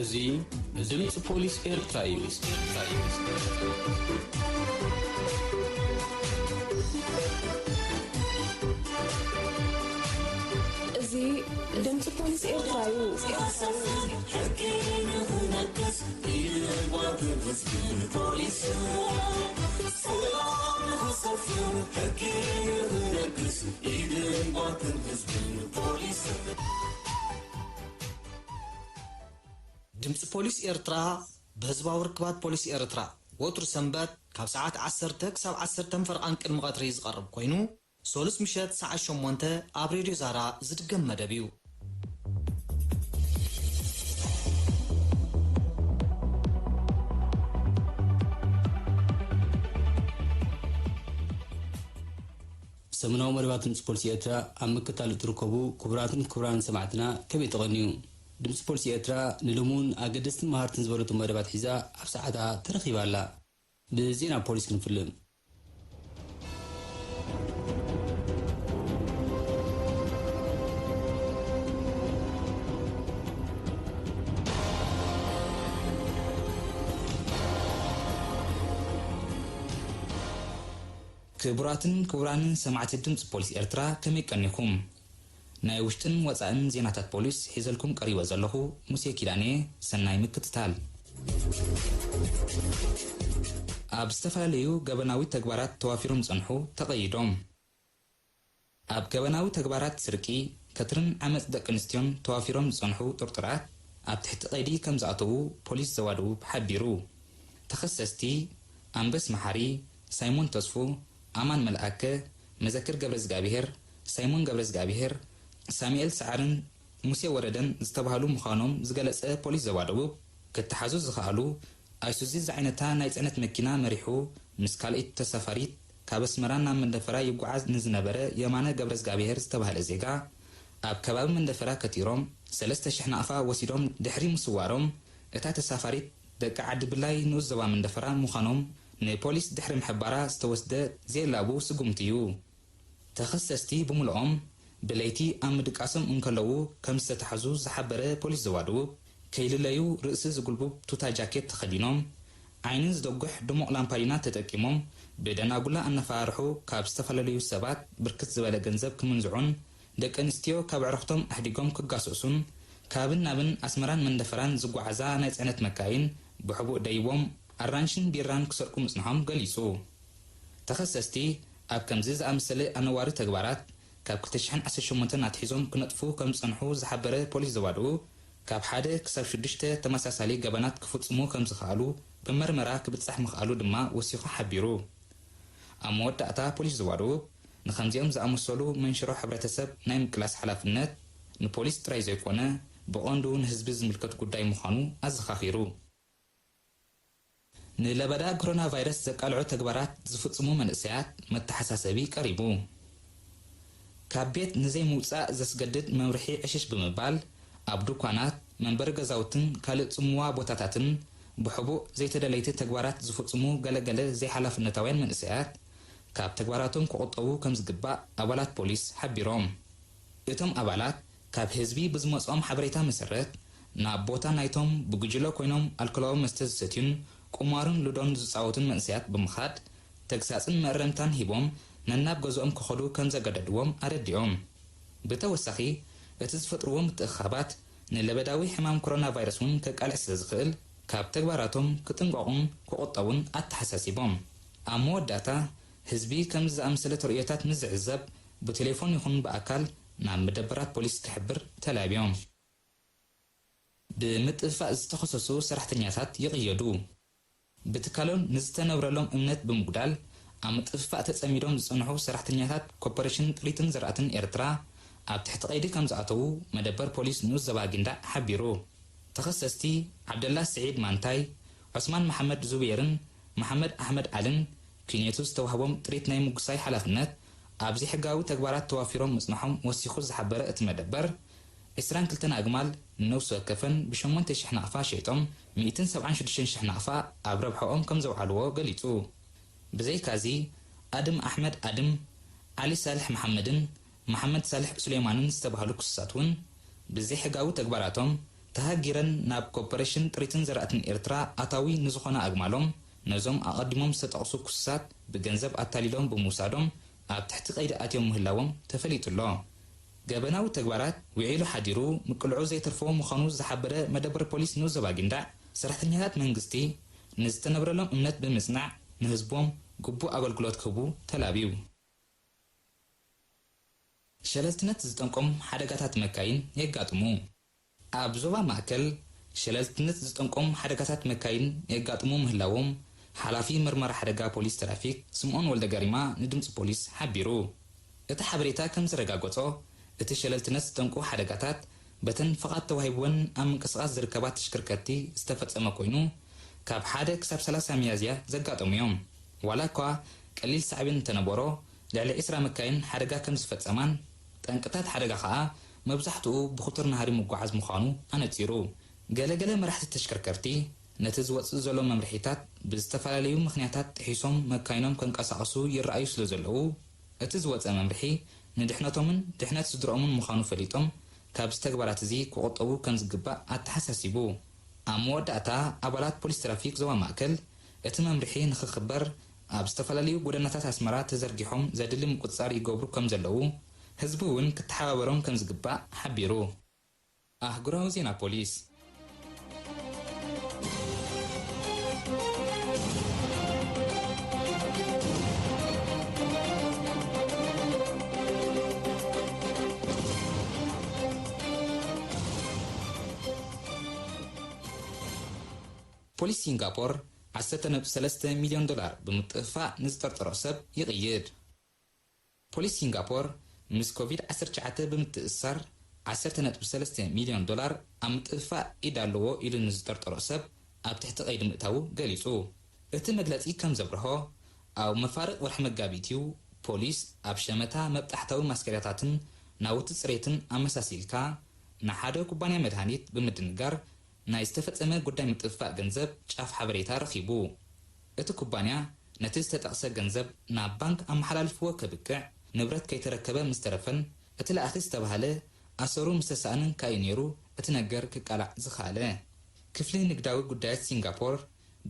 እዚ ድምፂ ፖሊስ ኤርትራ እዩ። እዚ ድምፂ ፖሊስ ኤርትራ እዩ። ሕጊ ንኽነግስ ኢድን ጓንትን ህዝብን ፖሊስን ሰላም ንኽሰፍን ሕጊ ንኽነግስ ኢድን ጓንትን ህዝብን ፖሊስን። ድምፂ ፖሊስ ኤርትራ ብህዝባዊ ርክባት ፖሊስ ኤርትራ ወትሩ ሰንበት ካብ ሰዓት ዓሰርተ ክሳብ ዓሰርተ ፈርቓን ቅድሚ ቀትሪ ዝቐርብ ኮይኑ፣ ሶሉስ ምሸት ሰዓት ሸሞንተ ኣብ ሬድዮ ዛራ ዝድገም መደብ እዩ። ሰሙናዊ መደባት ድምፂ ፖሊሲ ኤርትራ ኣብ ምክታል እትርከቡ ክቡራትን ክቡራን ሰማዕትና ከመይ ተቐንዩ? ድምፂ ፖሊሲ ኤርትራ ንሎሚ እውን ኣገደስትን መሃርትን ዝበለቱ መደባት ሒዛ ኣብ ሰዓታ ተረኺባ ኣላ። ብዜና ፖሊስ ክንፍልም። ክቡራትን ክቡራንን ሰማዕቲ ድምፂ ፖሊስ ኤርትራ ከመይ ቀኒኹም? ናይ ውሽጥን ወፃእን ዜናታት ፖሊስ ሒዘልኩም ቀሪበ ዘለኹ ሙሴ ኪዳኔ፣ ሰናይ ምክትታል። ኣብ ዝተፈላለዩ ገበናዊ ተግባራት ተዋፊሮም ዝፀንሑ ተቐይዶም። ኣብ ገበናዊ ተግባራት ስርቂ፣ ከትርን ዓመፅ ደቂ ኣንስትዮን ተዋፊሮም ዝፀንሑ ጥርጡራት ኣብ ትሕቲ ቀይዲ ከም ዝኣተዉ ፖሊስ ዞባ ደቡብ ሓቢሩ። ተኸሰስቲ ኣንበስ መሓሪ፣ ሳይሞን ተስፉ፣ ኣማን መልኣከ፣ መዘክር ገብረዝጋብሄር፣ ሳይሞን ገብረዝጋብሄር፣ ሳሙኤል ሰዓርን ሙሴ ወረደን ዝተባህሉ ምዃኖም ዝገለጸ ፖሊስ ዞባ ደቡብ፣ ክተሓዙ ዝኸኣሉ ኣይሱዚ ዝዓይነታ ናይ ጽዕነት መኪና መሪሑ ምስ ካልኣይቲ ተሳፋሪት ካብ ኣስመራ ናብ መንደፈራ ይጓዓዝ ንዝነበረ የማነ ገብረዝጋብሄር ዝተባህለ ዜጋ ኣብ ከባቢ መንደፈራ ከቲሮም ሰለስተ ሽሕ ናቕፋ ወሲዶም ድሕሪ ምስዋሮም፣ እታ ተሳፋሪት ደቂ ዓዲ ብላይ ንኡስ ዞባ መንደፈራ ምዃኖም ንፖሊስ ድሕሪ ምሕባራ ዝተወስደ ዘየላቡ ስጉምቲ እዩ። ተኸሰስቲ ብምልኦም ብለይቲ ኣብ ምድቃሶም እንከለዉ ከም ዝተታሕዙ ዝሓበረ ፖሊስ ዞባ ደቡብ፣ ከይልለዩ ርእሲ ዝጉልቡብ ቱታ ጃኬት ተኸዲኖም፣ ዓይኒ ዝደጉሕ ድሙቕ ላምፓዲና ተጠቂሞም ብደናጉላ እናፈራርሑ ካብ ዝተፈላለዩ ሰባት ብርክት ዝበለ ገንዘብ ክምንዝዑን ደቂ ኣንስትዮ ካብ ኣዕሩኽቶም ኣሕዲጎም ክጋሰሱን ካብን ናብን ኣስመራን መንደፈራን ዝጓዓዛ ናይ ጽዕነት መካይን ብሕቡእ ደይቦም ኣራንሽን ቢራን ክሰርቁ ምጽንሖም ገሊጹ። ተኸሰስቲ ኣብ ከምዚ ዝኣመሰለ ኣነዋሪ ተግባራት ካብ ክልተ ሽሕን ዓሰርተ ሸሞንተን ኣትሒዞም ክነጥፉ ከም ዝጸንሑ ዝሓበረ ፖሊስ ዞባ ደቡብ፣ ካብ ሓደ ክሳብ ሽዱሽተ ተመሳሳሊ ገበናት ክፍጽሙ ከም ዝኸኣሉ ብመርመራ ክብጻሕ ምኽኣሉ ድማ ወሲኹ ሓቢሩ። ኣብ መወዳእታ ፖሊስ ዞባ ደቡብ ንኸምዚኦም ዝኣመሰሉ መንሽሮ ሕብረተሰብ ናይ ምቅላስ ሓላፍነት ንፖሊስ ጥራይ ዘይኮነ ብቐንዱ ንህዝቢ ዝምልከት ጉዳይ ምዃኑ ኣዘኻኺሩ። ንለበዳ ኮሮና ቫይረስ ዘቃልዑ ተግባራት ዝፍጽሙ መንእሰያት መተሓሳሰቢ ቀሪቡ። ካብ ቤት ንዘይምውጻእ ዘስገድድ መምርሒ ዕሽሽ ብምባል ኣብ ድኳናት፣ መንበሪ ገዛውትን ካልእ ጽምዋ ቦታታትን ብሕቡእ ዘይተደለይቲ ተግባራት ዝፍጽሙ ገለገለ ዘይሓላፍነታውያን መንእሰያት ካብ ተግባራቶም ክቑጠቡ ከም ዝግባእ ኣባላት ፖሊስ ሓቢሮም። እቶም ኣባላት ካብ ህዝቢ ብዝመጽኦም ሓበሬታ መሰረት ናብ ቦታ ናይቶም ብጉጅለ ኮይኖም ኣልኮላዊ መስተ ዝሰትዩን ቁማርን ሉዶን ዝጻወቱን መንእሰያት ብምኻድ ተግሳጽን መእረምታን ሂቦም ነናብ ገዝኦም ክኸዱ ከም ዘገደድዎም ኣረዲኦም። ብተወሳኺ እቲ ዝፈጥርዎ ምትእኽኻባት ንለበዳዊ ሕማም ኮሮና ቫይረስ እውን ከቃልዕ ስለ ዝኽእል ካብ ተግባራቶም ክጥንቀቑን ክቑጠቡን ኣተሓሳሲቦም። ኣብ መወዳእታ ህዝቢ ከምዚ ዝኣመሰለ ተርእዮታት ምስ ዝዕዘብ ብቴሌፎን ይኹን ብኣካል ናብ መደበራት ፖሊስ ክሕብር ተላብዮም። ብምጥፍፋእ ዝተኸሰሱ ሰራሕተኛታት ይቕየዱ። ብትካሎም ንዝተነብረሎም እምነት ብምጉዳል ኣብ ምጥፍፋእ ተጸሚዶም ዝጸንሑ ሰራሕተኛታት ኮርፖሬሽን ጥሪትን ዘራእትን ኤርትራ ኣብ ትሕቲ ቀይዲ ከም ዝኣተዉ መደበር ፖሊስ ንኡስ ዞባ ጊንዳዕ ሓቢሩ። ተኸሰስቲ ዓብደላ ስዒድ ማንታይ፣ ዑስማን መሓመድ ዙቤርን መሓመድ ኣሕመድ ዓልን ኪኔቱ ዝተዋህቦም ጥሪት ናይ ምጉሳይ ሓላፍነት ኣብ ዘይሕጋዊ ተግባራት ተዋፊሮም ምጽንሖም ወሲኹ ዝሓበረ እቲ መደበር፣ ዕስራን ክልተን ኣግማል ንነፍሲ ወከፈን ብሸሞንተ ሽሕ ናቕፋ ሸይጦም ሚእትን ሰብዓን ሽዱሽተን ሽሕ ናቕፋ ኣብ ረብሓኦም ከም ዘውዓልዎ ገሊጹ። ብዘይካዚ ኣድም ኣሕመድ ኣድም፣ ዓሊ ሳልሕ መሓመድን መሓመድ ሳልሕ ሱሌማንን ዝተባህሉ ክሱሳት እውን ብዘይሕጋዊ ተግባራቶም ተሃጊረን ናብ ኮርፖሬሽን ጥሪትን ዘራእትን ኤርትራ ኣታዊ ንዝኾና ኣግማሎም፣ ነዞም ኣቐዲሞም ዝተጠቕሱ ክሱሳት ብገንዘብ ኣታሊሎም ብምውሳዶም ኣብ ትሕቲ ቀይዲ ኣትዮም ምህላዎም ተፈሊጡ ኣሎ። ገበናዊ ተግባራት ውዒሉ ሓዲሩ ምቅልዑ ዘይተርፎ ምዃኑ ዝሓበረ መደበር ፖሊስ ንኡስ ዞባ ጊንዳዕ፣ ሰራሕተኛታት መንግስቲ ንዝተነብረሎም እምነት ብምጽናዕ ንህዝቦም ግቡእ ኣገልግሎት ክህቡ ተላብዩ። ሸለልትነት ዝጠንቆም ሓደጋታት መካይን የጋጥሙ። ኣብ ዞባ ማእከል ሸለልትነት ዝጠንቆም ሓደጋታት መካይን የጋጥሙ ምህላዎም ሓላፊ መርመራ ሓደጋ ፖሊስ ትራፊክ ስምኦን ወልደገሪማ ንድምጺ ፖሊስ ሓቢሩ። እቲ ሓበሬታ ከም ዘረጋገጾ፣ እቲ ሸለልትነት ዝጠንቁ ሓደጋታት በተን ፍቓድ ተዋሂብወን ኣብ ምንቅስቓስ ዝርከባ ተሽከርከርቲ ዝተፈጸመ ኮይኑ፣ ካብ ሓደ ክሳብ ሰላሳ ሚያዝያ ዘጋጠሙ እዮም። ዋላ እኳ ቀሊል ሳዕቤን እንተነበሮ፣ ልዕሊ ዕስራ መካይን ሓደጋ ከም ዝፈጸማን፣ ጠንቅታት ሓደጋ ከኣ መብዛሕትኡ ብኽቱር ናህሪ ምጉዓዝ ምዃኑ ኣነጺሩ። ገለገለ መራሕቲ ተሽከርከርቲ ነቲ ዝወጽእ ዘሎ መምርሒታት ብዝተፈላለዩ ምኽንያታት ጥሒሶም መካይኖም ከንቀሳቕሱ ይረኣዩ ስለ ዘለዉ፣ እቲ ዝወጸ መምርሒ ንድሕነቶምን ድሕነት ስድርኦምን ምዃኑ ፈሊጦም ካብዚ ተግባራት እዚ ክቑጠቡ ከም ዝግባእ ኣተሓሳሲቡ። ኣብ መወዳእታ፣ ኣባላት ፖሊስ ትራፊክ ዞባ ማእከል እቲ መምርሒ ንኽኽበር ኣብ ዝተፈላለዩ ጎደናታት ኣስመራ ተዘርጊሖም ዘድሊ ምቁጽጻር ይገብሩ ከም ዘለዉ፣ ህዝቢ እውን ክተሓባበሮም ከም ዝግባእ ሓቢሩ። ኣህጉራዊ ዜና ፖሊስ። ፖሊስ ሲንጋፖር ዓሰርተ ነጥቢ ሰለስተ ሚልዮን ዶላር ብምጥፍፋእ ንዝጠርጠሮ ሰብ ይቕይድ። ፖሊስ ሲንጋፖር ምስ ኮቪድ ዓሰርተ ትሽዓተ ብምትእስሳር ዓሰርተ ነጥቢ ሰለስተ ሚልዮን ዶላር ኣብ ምጥፍፋእ ኢድ ኣለዎ ኢሉ ንዝጠርጠሮ ሰብ ኣብ ትሕቲ ቀይዲ ምእታዉ ገሊጹ። እቲ መግለጺ ከም ዘብርሆ፣ ኣብ መፋርቕ ወርሒ መጋቢት እዩ ፖሊስ ኣብ ሸመታ መብጣሕታዊ ማስኬራታትን ናውቲ ጽሬትን ኣመሳሲልካ ንሓደ ኩባንያ መድሃኒት ብምድንጋር ናይ ዝተፈጸመ ጉዳይ ምጥፍፋእ ገንዘብ ጫፍ ሓበሬታ ረኺቡ። እቲ ኩባንያ ነቲ ዝተጠቕሰ ገንዘብ ናብ ባንክ ኣመሓላልፍዎ ከብቅዕ፣ ንብረት ከይተረከበ ምስ ተረፈን እቲ ለኣኺ ዝተባህለ ኣሰሩ ምስ ተሳእነን ካዩ ነይሩ እቲ ነገር ክቃላዕ ዝኸኣለ። ክፍሊ ንግዳዊ ጉዳያት ሲንጋፖር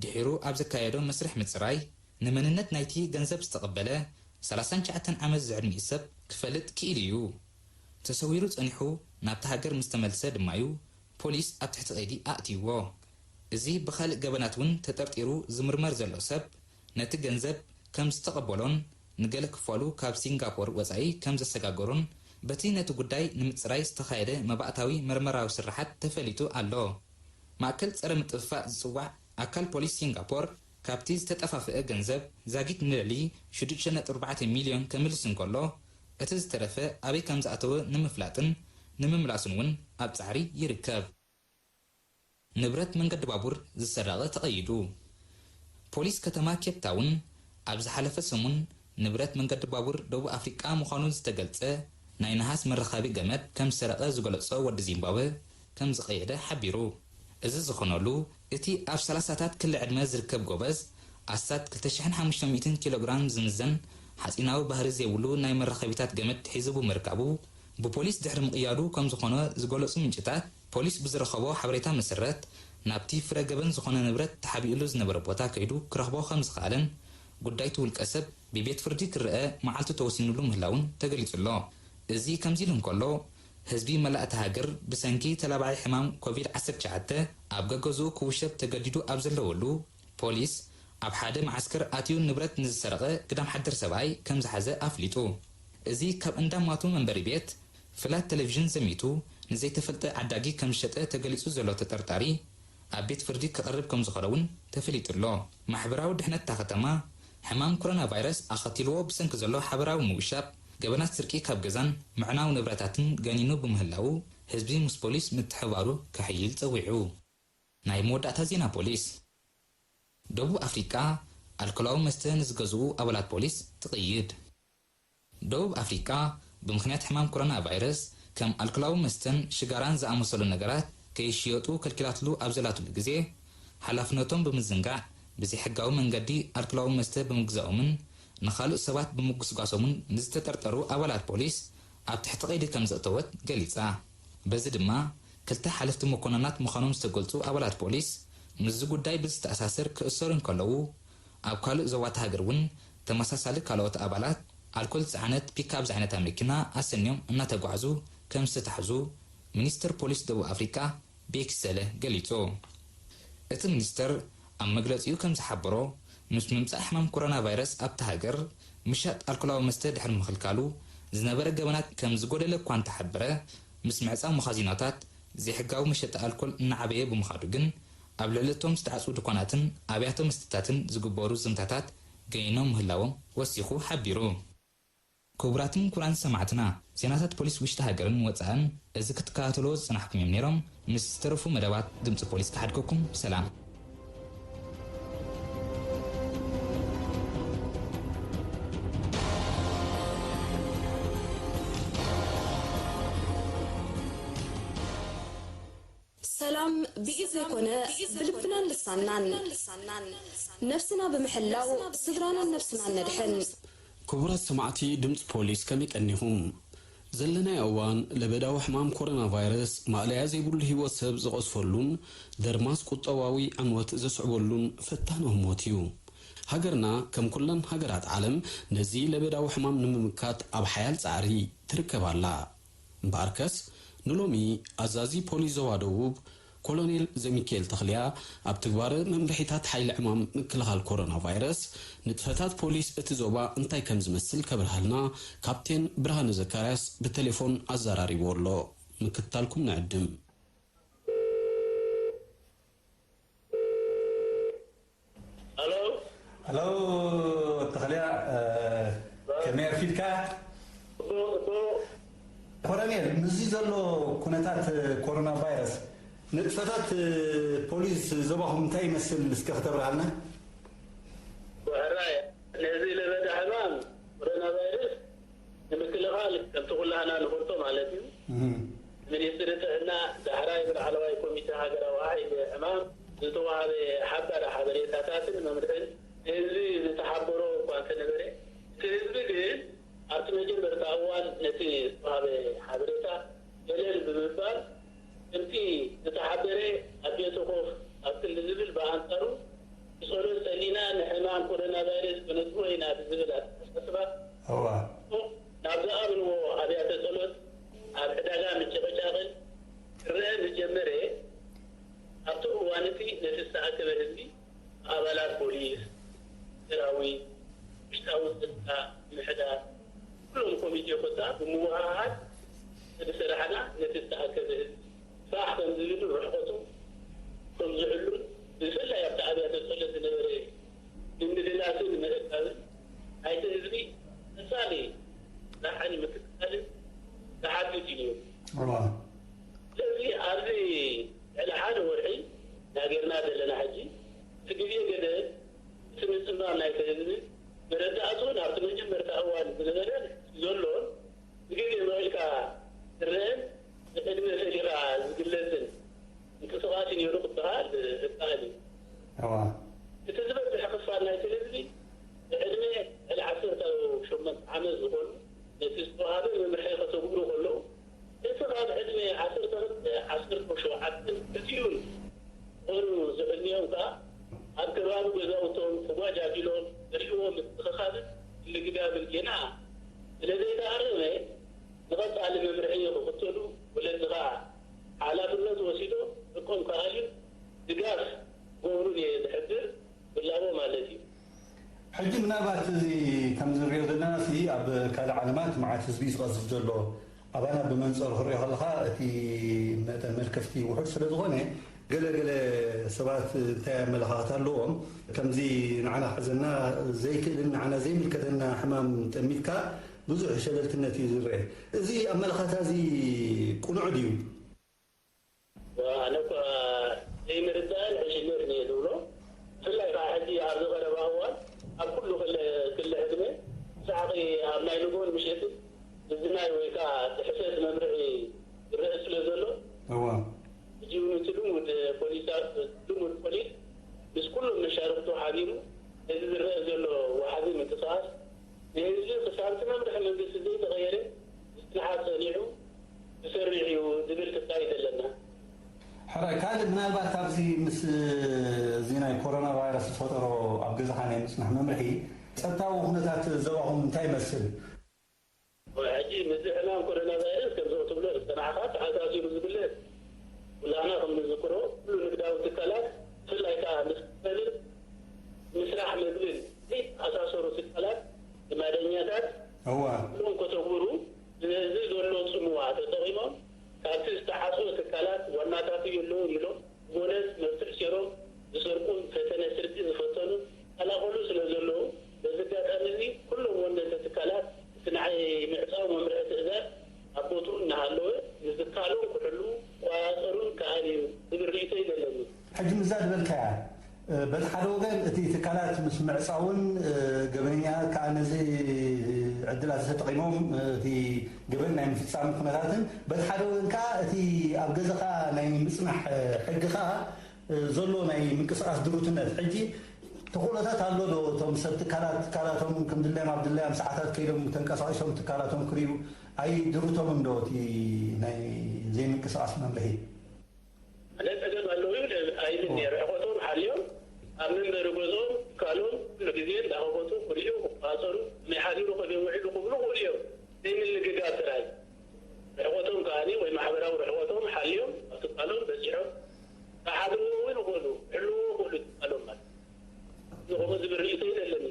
ድሒሩ ኣብ ዘካየዶ መስርሕ ምጽራይ፣ ንመንነት ናይቲ ገንዘብ ዝተቐበለ ሰላሳን ትሽዓተን ዓመት ዝዕድሚኡ ሰብ ክፈልጥ ክኢሉ እዩ። ተሰዊሩ ጸኒሑ ናብታ ሃገር ምስ ተመልሰ ድማ'ዩ ፖሊስ ኣብ ትሕቲ ቀይዲ ኣእትይዎ። እዚ ብኻልእ ገበናት እውን ተጠርጢሩ ዝምርመር ዘሎ ሰብ፣ ነቲ ገንዘብ ከም ዝተቐበሎን ንገለ ክፋሉ ካብ ሲንጋፖር ወጻኢ ከም ዘሰጋገሮን በቲ ነቲ ጉዳይ ንምጽራይ ዝተኻየደ መባእታዊ መርመራዊ ስርሓት ተፈሊጡ ኣሎ። ማእከል ጸረ ምጥፍፋእ ዝጽዋዕ ኣካል ፖሊስ ሲንጋፖር፣ ካብቲ ዝተጠፋፍአ ገንዘብ ዛጊት ንልዕሊ ሽዱሽተ ነጥቢ ኣርባዕተ ሚልዮን ከምልስ እንከሎ፣ እቲ ዝተረፈ ኣበይ ከም ዝኣተወ ንምፍላጥን ንምምላስን እውን ኣብ ጻዕሪ ይርከብ። ንብረት መንገዲ ባቡር ዝሰረቐ ተቐይዱ። ፖሊስ ከተማ ኬፕ ታውን ኣብ ዝሓለፈ ሰሙን ንብረት መንገዲ ባቡር ደቡብ ኣፍሪቃ ምዃኑ ዝተገልጸ ናይ ነሃስ መራኸቢ ገመድ ከም ዝሰረቐ ዝገለጾ ወዲ ዚምባብወ ከም ዝቐየደ ሓቢሩ። እዚ ዝኾነሉ፣ እቲ ኣብ ሰላሳታት ክሊ ዕድመ ዝርከብ ጎበዝ፣ ኣስታት ክልተ ሽሕን ሓሙሽተ ሚእትን ኪሎ ግራም ዝምዘን ሓጺናዊ ባህሪ ዘይብሉ ናይ መራኸቢታት ገመድ ሒዙ ብምርካቡ፣ ብፖሊስ ድሕሪ ምቕያዱ ከም ዝኾነ ዝገለጹ ምንጭታት፣ ፖሊስ ብዝረኸቦ ሓበሬታ መሰረት፣ ናብቲ ፍረ ገበን ዝኾነ ንብረት ተሓቢእሉ ዝነበረ ቦታ ከይዱ ክረኽቦ ከም ዝኸኣለን፣ ጉዳይ እቲ ውልቀ ሰብ ብቤት ፍርዲ ክረኣ መዓልቱ ተወሲኑሉ ምህላውን ተገሊጹ ኣሎ። እዚ ከምዚ ኢሉ እንከሎ፣ ህዝቢ መላእ እታ ሃገር ብሰንኪ ተላባዒ ሕማም ኮቪድ ዓሰርተ ትሽዓተ ኣብ ገገዝኡ ክውሸብ ተገዲዱ ኣብ ዘለወሉ፣ ፖሊስ ኣብ ሓደ መዓስከር ኣትዩ ንብረት ንዝሰረቐ ግዳም ሓደር ሰብኣይ ከም ዝሓዘ ኣፍሊጡ። እዚ ካብ እንዳ ማቱ መንበሪ ቤት ፍላት ቴሌቪዥን ዘሚቱ ንዘይተፈልጠ ዓዳጊ ከም ዝሸጠ ተገሊጹ ዘሎ ተጠርጣሪ፣ ኣብ ቤት ፍርዲ ክቐርብ ከም ዝኾነ እውን ተፈሊጡ ኣሎ። ማሕበራዊ ድሕነት እታ ከተማ፣ ሕማም ኮሮና ቫይረስ ኣኸቲልዎ ብሰንኪ ዘሎ ሓበራዊ ምውሻብ፣ ገበናት ስርቂ ካብ ገዛን ምዕናው ንብረታትን ገኒኑ ብምህላዉ፣ ህዝቢ ምስ ፖሊስ ምትሕብባሩ ከሕይል ጸዊዑ። ናይ መወዳእታ ዜና ፖሊስ። ደቡብ ኣፍሪቃ ኣልኮላዊ መስተ ንዝገዝኡ ኣባላት ፖሊስ ትቕይድ። ደቡብ ኣፍሪቃ ብምኽንያት ሕማም ኮሮና ቫይረስ ከም ኣልኮላዊ መስተን ሽጋራን ዝኣመሰሉ ነገራት ከይሽየጡ ከልኪላትሉ ኣብ ዘላትሉ ግዜ፣ ሓላፍነቶም ብምዝንጋዕ ብዘይሕጋዊ መንገዲ ኣልኮላዊ መስተ ብምግዛኦምን ንኻልእ ሰባት ብምጉስጓሶምን ንዝተጠርጠሩ ኣባላት ፖሊስ ኣብ ትሕቲ ቀይዲ ከም ዘእተወት ገሊጻ። በዚ ድማ ክልተ ሓለፍቲ መኮንናት ምዃኖም ዝተገልጹ ኣባላት ፖሊስ፣ ምስዚ ጉዳይ ብዝተኣሳሰር ክእሰሩ እንከለዉ፣ ኣብ ካልእ ዞባታት ሃገር እውን ተመሳሳሊ ካልኦት ኣባላት ኣልኮል ዝጸዓነት ፒክኣፕ ዝዓይነታ መኪና ኣሰንዮም እናተጓዕዙ ከም ዝተታሕዙ ሚኒስትር ፖሊስ ደቡብ ኣፍሪቃ ቤኪ ሰለ ገሊጹ። እቲ ሚኒስተር ኣብ መግለጺኡ ከም ዝሓበሮ፣ ምስ ምምጻእ ሕማም ኮሮና ቫይረስ ኣብታ ሃገር ምሻጥ ኣልኮላዊ መስተ ድሕሪ ምኽልካሉ ዝነበረ ገበናት ከም ዝጎደለ እኳ እንተሓበረ፣ ምስ ምዕጻው መኻዚኖታት ዘይሕጋዊ መሸጢ ኣልኮል እናዓበየ ብምኻዱ ግን፣ ኣብ ልዕሊ እቶም ዝተዓጽዉ ድኳናትን ኣብያተ መስተታትን ዝግበሩ ዘመታታት ገኒኖም ምህላዎም ወሲኹ ሓቢሩ። ክቡራትን ክቡራን ሰማዕትና፣ ዜናታት ፖሊስ ውሽጢ ሃገርን ወጻእን እዚ ክትከታተልዎ ዝጸናሕኩም እዮም ነይሮም። ምስ ዝተረፉ መደባት ድምጺ ፖሊስ ክሓድገኩም። ሰላም። ሰላም ብኢድ ዘይኮነ ብልብናን ልሳንናን። ነብስና ብምሕላው ስድራናን ነብስናን ነድሕን። ክቡራት ሰማዕቲ ድምፂ ፖሊስ ከመይ ቀኒኹም? ዘለናዮ እዋን ለበዳዊ ሕማም ኮሮና ቫይረስ ማእለያ ዘይብሉ ህይወት ሰብ ዝቐዝፈሉን ደርማስ ቁጠባዊ ዕንወት ዘስዕበሉን ፈታኒ ህሞት እዩ። ሃገርና ከም ኩለን ሃገራት ዓለም ነዚ ለበዳዊ ሕማም ንምምካት ኣብ ሓያል ጻዕሪ ትርከብ ኣላ። እምበኣርከስ ንሎሚ ኣዛዚ ፖሊስ ዞባ ደቡብ ኮሎኔል ዘሚካኤል ተኽልያ ኣብ ትግባረ መምርሒታት ሓይሊ ዕማም ምክልኻል ኮሮና ቫይረስ ንጥፈታት ፖሊስ እቲ ዞባ እንታይ ከም ዝመስል ከብርሃልና ካፕቴን ብርሃነ ዘካርያስ ብቴሌፎን ኣዘራሪብዎ ኣሎ። ምክትታልኩም ንዕድም። ኣሎ። ኣሎ ተኽልያ፣ ከመይ ኣርፊድካ? ኮረኔል፣ ምስዚ ዘሎ ኩነታት ኮሮና ቫይረስ ንጥፈታት ፖሊስ ዞባኹም እንታይ ይመስል እስከ ክተብርሃልና? ሕራይ ነዚ ለበዳ ሕማም ኮሮና ቫይረስ ንምክልኻል ከምቲ ኩላህና ንፈልጦ ማለት እዩ፣ ሚኒስትሪ ጥዕና ዳሕራይ ብላዕለዋይ ኮሚተ ሃገራዊ ሓይሊ ሕማም ዝተዋህበ ሓባሪ ሓበሬታታትን መምርሕን ንህዝቢ ዝተሓበሮ እኳ እንተነበረ፣ እቲ ህዝቢ ግን ኣብቲ መጀመርታ እዋን ነቲ ዝተዋህበ ሓበሬታ ገለል ብምባል ከምቲ ዝተሓበረ ኣብ ቤቱ ኮፍ ኣብ ክንዲ ዝብል ብኣንጻሩ ብጸሎት ጸሊና ንሕማም ኮሮና ቫይረስ ከነጥፍኦ ኢና ብዝብል ኣተሓሳስባ ናብ ዝኣምንዎ ኣብያተ ጸሎት ኣብ ዕዳጋ ምጭቕጫቕን ክረአ ምስ ጀመረ ኣብቲ እዋን እቲ ነቲ ዝተኣከበ ህዝቢ ብኣባላት ፖሊስ፣ ሰራዊት፣ ውሽጣዊ ጸጥታ፣ ምምሕዳር ኩሎም ኮሚቴ ኮታ ብምውህሃድ ስለዝሰራሕና ነቲ ዝተኣከበ ህዝቢ ፋሕ ከም ዝብልን ርሕቐቱ ከም ዝሕሉን ብፍላይ ኣብቲ ኣብያተ ጸሎት ዝነበረ ምምልላስን ምእካብን ናይቲ ህዝቢ ቀጻሊ ስራሕን ምክትታልን ዝሓትት እዩ ነይሩ። ስለዚ ኣብዚ ልዕሊ ሓደ ወርሒ ናገርና ዘለና ሕጂ እቲ ግዜ ገደብ እቲ ምጽማም ናይቲ ህዝቢ መረዳእትኡ ናብቲ መጀመርታ እዋን ዝነበረን ዘሎን ብግዜ መቒልካ ዝረአን ብዕድመ ፈሊኻ ዝግለጽን ምንቅስቓስ እዩ ነይሩ ክበሃል እከኣል እዩ። እቲ ዝበዝሐ ክፋል ናይቲ ህዝቢ ብዕድመ ልዕሊ ዓሰርተ ሸሞንተ ዓመት ዝኾኑ ነቲ ዝተዋህበ መምርሒ ከተግብሩ ከለዉ እቲ ካብ ዕድመ ዓሰርተ ክልተ ዓሰርተ ሸውዓተን ክልቲኡን ዝኾኑ ዝዕድሚኦም ከኣ ኣብ ከባቢ ገዛውቶም ተጓጃጂሎም ዝርእይዎ ምትእኽኻብን ምልግጋብን ጌና ስለ ዘይተኣረመ ንቐጻሊ መምርሒ ክኽተሉ ወለዲ ከኣ ሓላፍነት ወሲዶም ደቆም ክኣልዩ ድጋፍ ክገብሩን እየ ዝሕብር። ምላቦ ማለት እዩ። ሕጂ ምናልባት እዚ ከም ዝሪኦ ዘለና ሲ ኣብ ካልእ ዓለማት መዓት ህዝቢ እዩ ዝቐዝፍ ዘሎ ኣባና ብመንፀሩ ክሪኦ ከለካ እቲ መጠን መልከፍቲ ውሑድ ስለ ዝኾነ ገለ ገለ ሰባት እንታይ ኣመለኻኽታ ኣለዎም ከምዚ ንዓና ክሕዘና ዘይክእልን ንዓና ዘይምልከተና ሕማም ጠሚትካ ብዙሕ ሸለልትነት እዩ ዝረአ። እዚ ኣመለኻታ እዚ ቅኑዕ ድዩ? ኣነ እኳ ዘይምርዳእን ዕሽነትን እየ ዝብሎ። ብፍላይ ከዓ ሕጂ ኣብዚ ቀረባ እዋን ኣብ ኩሉ ክለ ክለ ዕድመ ብሰሓቂ ኣብ ናይ ንግሆን ምሸትን ምዝናይ ወይ ከዓ ጥሕሰት መምርሒ ይረአ ስለ ዘሎ እዋ ሕጂ እውን እቲ ልሙድ ፖሊሳ ልሙድ ፖሊስ ምስ ኩሎም መሻርክቱ ሓቢሩ ነዚ ዝረአ ዘሎ ወሓዚ ምንቅስቃስ ንህዝቢ ክሳብ እቲ መምርሒ መንግስቲ ዘይተቐየረ ዝፅንሓ ፀኒሑ ዝሰርሕ እዩ ዝብል ክሳይት ኣለና። ሕራይ ካልእ ምናልባት ካብዚ ምስ እዚ ናይ ኮሮና ቫይረስ ዝፈጠሮ ኣብ ገዛኻ ናይ ምጽናሕ መምርሒ ጸጥታዊ ኩነታት ዞባኹም እንታይ ይመስል? ሕጂ ምስዚ ሕማም ኮሮና ቫይረስ ከምዚ ክትብሎ ዝጸናሕካ ተኣሳሲሩ ዝግለጽ ኩላህና ከም ንዝክሮ ኩሉ ንግዳዊ ትካላት ብፍላይ ከኣ ምስ መብል ምስራሕ መግብን ዘይተኣሳሰሩ ትካላት ልማደኛታት እዋ ኩሎም ከተግብሩ ስለዚ ዘሎ ጽምዋ ተጠቒሞም ካብቲ ዝተዓጽወ ትካላት ዋናታቱ የለውን ኢሎም ብቦነስ መፍትሕ ሴሮም ዝሰርቁን ፈተነ ስርቂ ዝፈተኑ ይቀላቐሉ ስለ ዘለዉ በዚ ኣጋጣሚ እዚ ኩሎም ወነንቲ ትካላት እቲ ናይ ምዕጻው መምርሒ ትእዛዝ ኣብ ቦትኡ እናሃለወ ንዝካሎም ክሕልዉ ክቆጻጸሩን ክኣልዩ ዝብል ርእይቶ እዩ ዘለኒ። ሕጂ ምዛ ዝበልካያ በቲ ሓደ ወገን እቲ ትካላት ምስ ምዕጻውን ገበነኛታት ከዓ ነዚ ዕድላት ተጠቒሞም እቲ ገበን ናይ ምፍጻም ኩነታትን በቲ ሓደ ወገን ከዓ እቲ ኣብ ገዛኻ ናይ ምጽናሕ ሕጊ ከዓ ዘሎ ናይ ምንቅስቃስ ድሩትነት ሕጂ ተኽእሎታት ኣሎ ዶ እቶም ሰብ ትካላት ትካላቶም ከም ድላዮም ኣብ ድላዮም ሰዓታት ከይዶም ተንቀሳቒሶም ትካላቶም ክርእዩ ኣይድሩቶምን ዶ እቲ ናይ ዘይምንቅስቃስ መምርሒ? ኣነ ጸገም ኣለዉ ይብል ኣይብል እየ። ርሕቆቶም ሓልዮም ኣብ መንበሪ ገዝኦም ትካሎም ኩሉ ግዜ እንዳኸፈቱ ክርእዩ ክቆጻጸሩ ከመይ ሓዲሩ ከመይ ውዒሉ ክብሉ ክእሉ እዮም። ዘይምልግጋብ ጥራይ ርሕቆቶም ከኣ ወይ ማሕበራዊ ርሕቆቶም ሓልዮም ኣብ ትካሎም በጺሖም ክሓድርዎ እውን ይኽእሉ ክሕልውዎ ይኽእሉ ትካሎም ማለት እዚ ከምኡ ዝብል ርእይቶ እዩ ዘለኒ።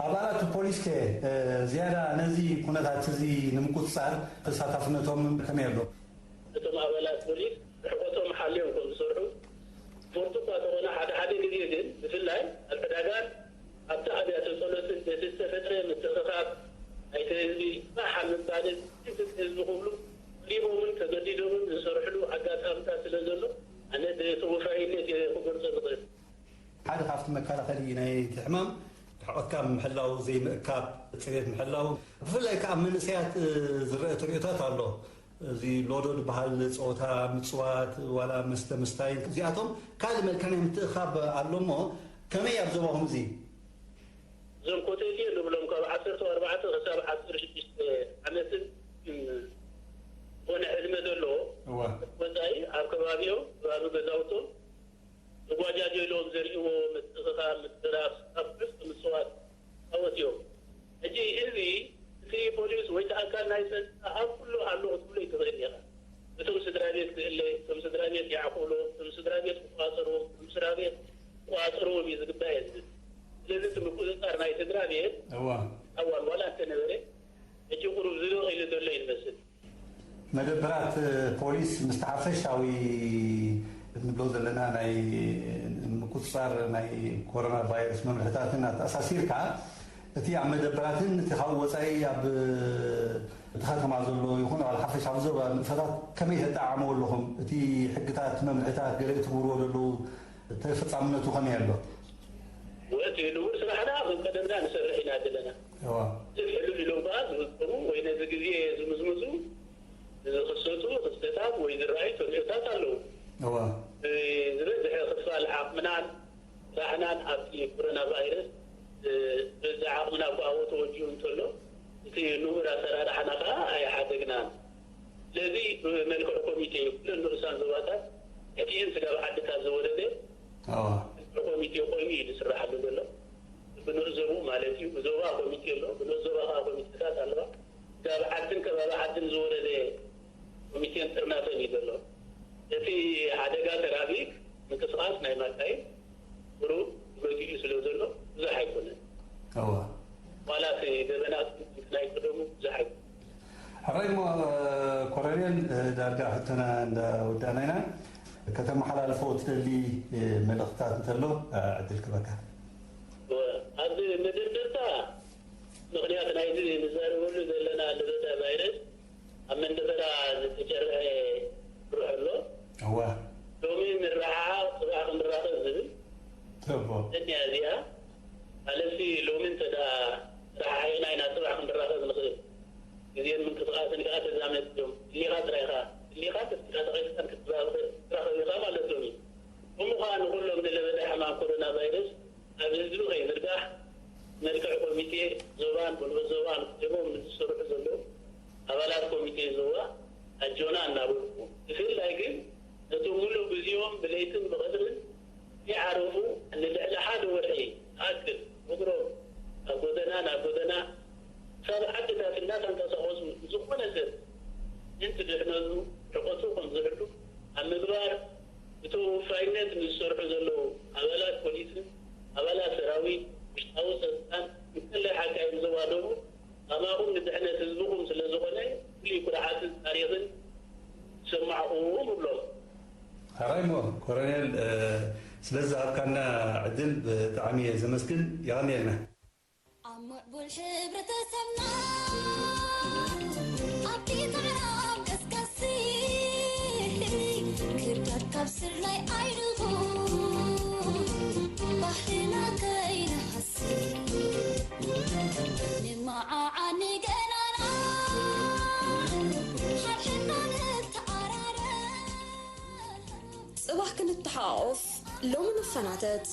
ኣባላት ፖሊስ ከ ዝያዳ ነዚ ኩነታት እዚ ንምቁፅፃር ተሳታፍነቶም ከመይ ኣሎ? እቶም ኣባላት ፖሊስ ርሕቆቶም ሓልዮም ከም ዝሰርሑ ሞርቱ እኳ ተኾነ ሓደ ሓደ ግዜ ግን ብፍላይ ኣብ ዕዳጋን ኣብቲ ኣብያተ ጸሎትን በቲ ዝተፈጥረ ምትእኽኻብ ናይቲ ህዝቢ ባሕ ኣብ ምባልን ህዝቢ ክብሉ ጠሊቦምን ተገዲዶምን ዝሰርሕሉ ኣጋጣምታት ስለ ዘሎ ኣነ ብተወፋይነት እየ ክገልጾ ዝኽእል። ሓደ ካብቲ መከላኸሊ ናይቲ ሕማም ርሕቀትካ ምሕላው፣ ዘይምእካብ፣ ፅሬት ምሕላው፣ ብፍላይ ከዓ ኣብ መንእሰያት ዝረአ ተርእዮታት ኣሎ። እዚ ሎዶ ዝበሃል ፀወታ ምፅዋት ዋላ መስተ ምስታይ እዚኣቶም ካልእ መልክዕ ናይ ምትእኻብ ኣሎ እሞ ከመይ ኣብ ዞባኹም እዚ? እዞም ኮተቴ ንብሎም ካብ ዓሰርተ ኣርባዕተ ክሳብ ዓሰርተ ሽዱሽተ ዓመትን ዝኾነ ዕድመ ዘለዎ ወፃኢ ኣብ ከባቢኦም ከባቢ ገዛውቶም ዝጓጃጀሎም ዘርእዎ ምትእኽኻብ ምትራፍ ኣብ ትሕቲ ምፅዋት ዓወት እዮም። ሕጂ እዚ እቲ ፖሊስ ወይ እቲ ኣካል ናይ ፀጥታ ኣብ ኩሉ ኣሎ ክትብሎ ኣይትኽእልን ኢኻ። እቶም ስድራ ቤት ክእለ፣ እቶም ስድራ ቤት ይዓቕብሎ፣ እቶም ስድራ ቤት ክቋፀርዎም፣ እቶም ስድራ ቤት ክቋፀርዎም እዩ ዝግባእ እየ ዝብል። ስለዚ እቲ ምቁፅፃር ናይ ስድራ ቤት እዋ። ኣዋል ዋላ እንተነበረ ሕጂ ቁሩብ ዝብቕ ኢሉ ዘሎ እዩ ዝመስል። መደበራት ፖሊስ ምስቲ ሓፈሻዊ እንብሎ ዘለና ናይ ምቁፅፃር ናይ ኮሮና ቫይረስ መምርሕታትን ኣተኣሳሲርካ እቲ ኣብ መደበራትን እቲ ካብኡ ወፃኢ ኣብ እቲ ከተማ ዘሎ ይኹን ኣብ ሓፈሻዊ ዞባ ንጥፈታት ከመይ ተጠዓዕምዎ ኣለኹም? እቲ ሕግታት መምርሕታት ገለ እትገብርዎ ዘለዉ ተፈፃምነቱ ከመይ ኣሎ? እቲ ንቡር ስራሕና ከም ቀደምና ንሰርሕ ኢና ዘለና። እዋ። እዚ ሕሉፍ ኢሎም ከዓ ዝፍፀሙ ወይ ነዚ ግዜ ዝምዝምዙ ዝኽሰቱ ክስተታት ወይ ዝረኣዩ ተርእዮታት ኣለዉ። እዋ። ዝበዝሐ ክፋል ዓቕምናን ስራሕናን ኣብቲ ኮሮና ቫይረስ በዚ ዓቕምና እኳ ኣብኡ ተወዲኡ እንተሎ እቲ ንቡር ኣሰራርሓና ከዓ ኣይሓደግናን። ስለዚ ብመልክዕ ኮሚቴ እዩ ኩለን ንኡሳን ዞባታት ሕቲኤን ስጋብ ዓዲ ካብ ዝወረደ እዋ። ኮሚቴ ኮይኑ እዩ ዝስራሓሉ ዘሎ። ብንኡስ ዞብኡ ማለት እዩ። ብዞባ ኮሚቴ ኣሎ፣ ብንኡስ ዞባ ከዓ ኮሚቴታት ኣለዋ። ስጋብ ዓድን ከባቢ ዓድን ዝወረደ ኮሚቴን ጥርናፈን እዩ ዘሎ። እቲ ሓደጋ ትራፊክ ምንቅስቃስ ናይ ማካይን ብሩር መጊኡ ስለ ዘሎ ብዙሕ ኣይኮነን። እዋ። ዋላ እቲ ገበናት ናይ ቀደሙ ብዙሕ ኣይኮነን። ሕራይ እሞ ኮረኔል ዳርጋ ሕቶና እንዳወዳእና ኢና። ከተመሓላልፎ ትደሊ መልእኽትታት እንተሎ ዕድል ክበካ። ኣብዚ መደርደርታ ምኽንያት ናይዚ ንዛረበሉ ዘለና ለበዳ ቫይረስ ኣብ መንደፈራ ዝተጨርሐ ሩሕ ኣሎ። እዋ። ሎሚ ንረሓሓቕ ጽባሕ ክንራኸብ ዝብል ተቦ። እኒያ እዚኣ ማለትሲ ሎሚ እንተ ደኣ ተረሓሒቕና ኢና ጽባሕ ክንራኸብ ንኽእል። ግዜን ምንቅስቓስን ከኣ ተዛመድዮም። እሊኻ ጥራይኻ እሊኻ ተስካ ተቐይስካን ክትራኸብ ኢኻ ማለት ሎሚ። እሞ ኸኣ ንኹሎም ንለበዳ ሕማም ኮሮና ቫይረስ ኣብ ህዝቢ ከይዝርጋሕ መልክዕ ኮሚቴ ዞባን ብንኡስ ዞባን ኮይቦም ንዝሰርሑ ዘለዉ ኣባላት ኮሚቴ ዞባ ኣጆና እናበልኩ ብፍላይ ግን ነቲ ሙሉእ ግዜኦም ብለይትን ብቐትርን ከይዓረፉ ንልዕሊ ሓደ ወርሒ ዝኣክል እግሮም ካብ ጎደና ናብ ጎደና፣ ካብ ዓድታት እናተንቀሳቐሱ ዝኾነ ሰብ ምእንቲ ድሕነቱ ርሕቀቱ ከም ዝሕሉ ኣብ ምግባር ብተወፋይነት ንዝሰርሑ ዘለዉ ኣባላት ፖሊስን ኣባላት ሰራዊት፣ ውሽጣዊ ጸጥታን እንከላይ ሓካይም ዞባ ደቡብ ኣባኹም ንድሕነት ህዝብኹም ስለ ዝኾነ ፍሉይ ኩርዓትን ታሪኽን ይሰማዕኹም እብሎም። ሕራይ እሞ ኮሎኔል፣ እ፣ ስለ ዝሃብካና ዕድል ብጣዕሚ እየ ዘመስግን። የቐንየልና። ኣብ ምዕቡል ሕብረተሰብና ኣብቲ ምዕራብ ቀስቃሲ ክርዳድ ካብ ስርናይ ኣይንኹን፣ ባህልና ከይንሃሲ ንመዓዓኒ ገናና ሓድሕድና ንተኣራረ። ጽባሕ ክንተሓቋቆፍ ሎሚ ንፈናተት።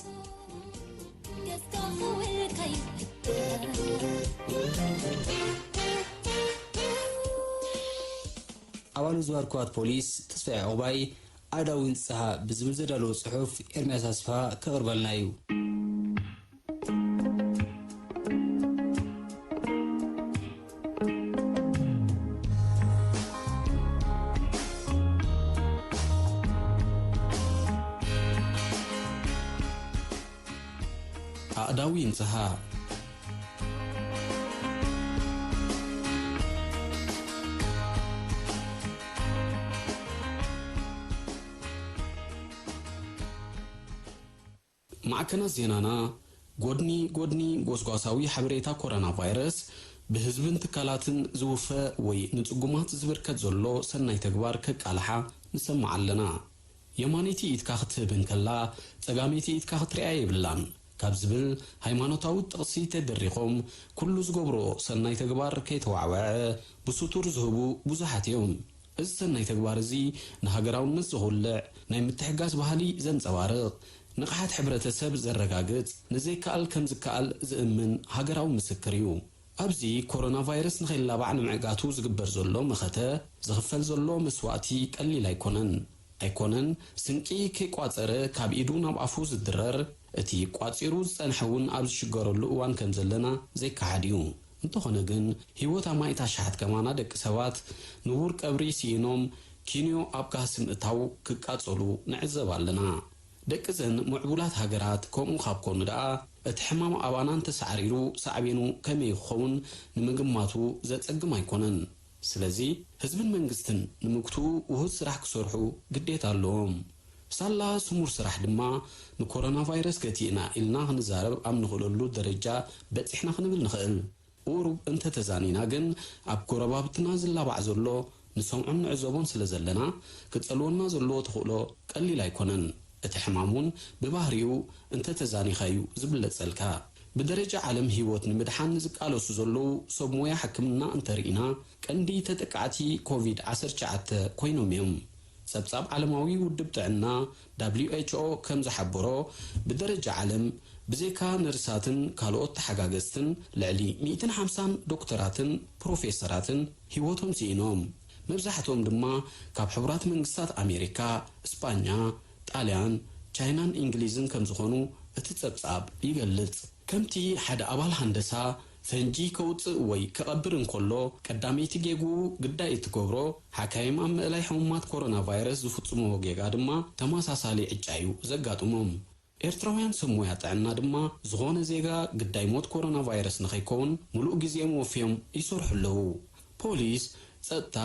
ኣባል ምዝባር ኩባት ፖሊስ ተስፋዬ ዑቕባይ ኣእዳው ይንጽሃ ብዝብል ዘዳለዎ ጽሑፍ ኤርምያስ ኣስፍሃ ከቕርበልና እዩ። ኣእዳው ይንጽሃ። ማዕከናት ዜናና ጎድኒ ጎድኒ ጎስጓሳዊ ሓበሬታ ኮሮና ቫይረስ፣ ብህዝብን ትካላትን ዝውፈ ወይ ንጽጉማት ዝብርከት ዘሎ ሰናይ ተግባር ከቃልሓ ንሰምዕ ኣለና። የማነይቲ ኢድካ ክትህብ እንከላ፣ ጸጋመይቲ ኢድካ ክትሪኣ የብላን ካብ ዝብል ሃይማኖታዊ ጥቕሲ ተደሪኾም፣ ኩሉ ዝገብርኦ ሰናይ ተግባር ከይተዋዕወዐ ብስቱር ዝህቡ ብዙሓት እዮም። እዚ ሰናይ ተግባር እዚ ንሃገራውነት ዘኹልዕ፣ ናይ ምትሕጋዝ ባህሊ ዘንጸባርቕ፣ ንቕሓት ሕብረተሰብ ዘረጋግጽ፣ ንዘይከኣል ከም ዝከኣል ዝእምን ሃገራዊ ምስክር እዩ። ኣብዚ ኮሮና ቫይረስ ንኸይላባዕ ንምዕጋቱ ዝግበር ዘሎ መኸተ፣ ዝኽፈል ዘሎ መስዋእቲ ቀሊል ኣይኮነን። ኣይኮነን፣ ስንቂ ከይቋጸረ ካብ ኢዱ ናብ ኣፉ ዝድረር፣ እቲ ቋጺሩ ዝጸንሐ እውን ኣብ ዝሽገረሉ እዋን ከም ዘለና ዘይከሓድ እዩ። እንተኾነ ግን፣ ህይወት ኣማኢት ኣሽሓት ከማና ደቂ ሰባት ንቡር ቀብሪ ስኢኖም፣ ኪንዮ ኣብ ጋህሲ ምእታው ክቃጸሉ ንዕዘብ ኣለና። ደቂ እዘን ምዕቡላት ሃገራት ከምኡ ካብ ኮኑ ደኣ፣ እቲ ሕማም ኣባና እንተሳዕሪሩ ሳዕቤኑ ከመይ ክኸውን ንምግማቱ ዘጸግም ኣይኮነን። ስለዚ ህዝብን መንግስትን ንምግትኡ ውሁድ ስራሕ ክሰርሑ ግዴታ ኣለዎም። ሳላ ስሙር ስራሕ ድማ ንኮሮና ቫይረስ ገቲእና ኢልና ክንዛረብ ኣብ ንኽእለሉ ደረጃ በጺሕና ክንብል ንኽእል። ቁሩብ እንተተዛኒና ግን ኣብ ጎረባብትና ዝላባዕ ዘሎ ንሰምዖን ንዕዘቦን ስለ ዘለና ክጸልወና ዘለዎ ተኽእሎ ቀሊል ኣይኮነን። እቲ ሕማም እውን ብባህሪኡ እንተተዛኒኻዩ ዝብለጸልካ። ብደረጃ ዓለም ህይወት ንምድሓን ዝቃለሱ ዘለዉ ሰብ ሞያ ሕክምና እንተርኢና፣ ቀንዲ ተጠቃዕቲ ኮቪድ ዓሰርተ ትሽዓተ ኮይኖም እዮም። ጸብጻብ ዓለማዊ ውድብ ጥዕና፣ ደብሊው ኤች ኦ፣ ከም ዝሓበሮ፣ ብደረጃ ዓለም ብዘይካ ነርሳትን ካልኦት ተሓጋገዝትን፣ ልዕሊ ሚእትን ሓምሳን ዶክተራትን ፕሮፌሰራትን ህይወቶም ስኢኖም። መብዛሕትኦም ድማ ካብ ሕቡራት መንግስታት ኣሜሪካ፣ እስጳኛ፣ ጣልያን፣ ቻይናን እንግሊዝን ከም ዝኾኑ እቲ ጸብጻብ ይገልጽ። ከምቲ ሓደ ኣባል ሃንደሳ ፈንጂ ከውጽእ ወይ ክቐብር እንከሎ፣ ቀዳመይቲ ጌግኡ ግዳይ እትገብሮ፣ ሓካይም ኣብ ምእላይ ሕሙማት ኮሮና ቫይረስ ዝፍጽምዎ ጌጋ ድማ ተመሳሳሊ ዕጫ እዩ ዘጋጥሞም። ኤርትራውያን ሰብ ሞያ ጥዕና ድማ፣ ዝኾነ ዜጋ ግዳይ ሞት ኮሮና ቫይረስ ንኸይከውን፣ ምሉእ ግዜኦም ወፍዮም ይሰርሑ ኣለዉ። ፖሊስ፣ ጸጥታ፣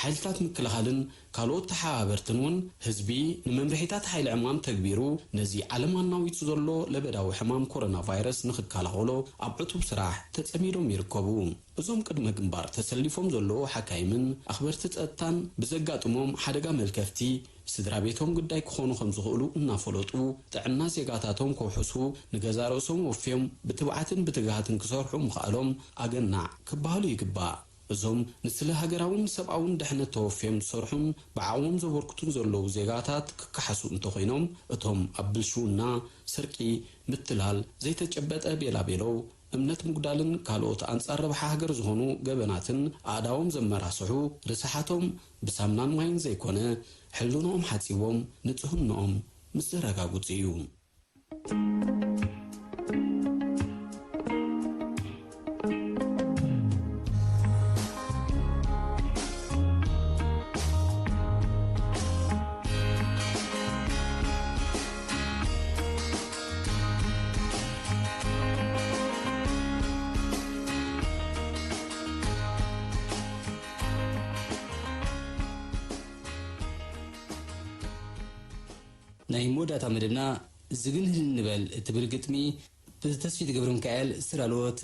ሓይልታት ምክልኻልን ካልኦት ተሓባበርትን እውን፣ ህዝቢ ንመምርሒታት ሓይሊ ዕማም ተግቢሩ፣ ነዚ ዓለም ኣናዊጹ ዘሎ ለበዳዊ ሕማም ኮሮና ቫይረስ ንኽከላኸሎ ኣብ ዕቱብ ስራሕ ተጸሚዶም ይርከቡ። እዞም ቅድመ ግንባር ተሰሊፎም ዘለዉ ሓካይምን ኣኽበርቲ ጸጥታን፣ ብዘጋጥሞም ሓደጋ መልከፍቲ፣ ስድራ ቤቶም ግዳይ ክኾኑ ከም ዝኽእሉ እናፈለጡ፣ ጥዕና ዜጋታቶም ከውሕሱ፣ ንገዛ ርእሶም ወፍዮም ብትብዓትን ብትግሃትን ክሰርሑ ምኽኣሎም ኣገናዕ ክበሃሉ ይግባእ። እዞም ንስለ ሃገራውን ሰብኣውን ድሕነት ተወፍዮም ዝሰርሑን ብዓቕሞም ዘበርክቱን ዘለዉ ዜጋታት ክከሓሱ እንተኾይኖም፣ እቶም ኣብ ብልሽውና፣ ስርቂ፣ ምትላል፣ ዘይተጨበጠ ቤላቤለው፣ እምነት ምጉዳልን ካልኦት ኣንጻር ረብሓ ሃገር ዝኾኑ ገበናትን ኣእዳዎም ዘመራስሑ ርስሓቶም ብሳምናን ማይን ዘይኮነ ሕልኖኦም ሓጺቦም ንጽህንኦም ምስ ዘረጋግጹ እዩ። ናይ መወዳእታ መደብና ዝግንህል ንበል እትብል ግጥሚ ብተስፊት ገብረ ሚካኤል ስራልዎት።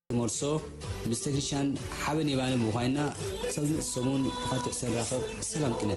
ተመልሶ ምስ ቴክኒሻን ሓበን የማነ ብምዃንና፣ ክሳብ ዝመጽእ ሰሙን ብኻልእ ትሕዝቶ ንራኸብ። ሰላም ቅነ።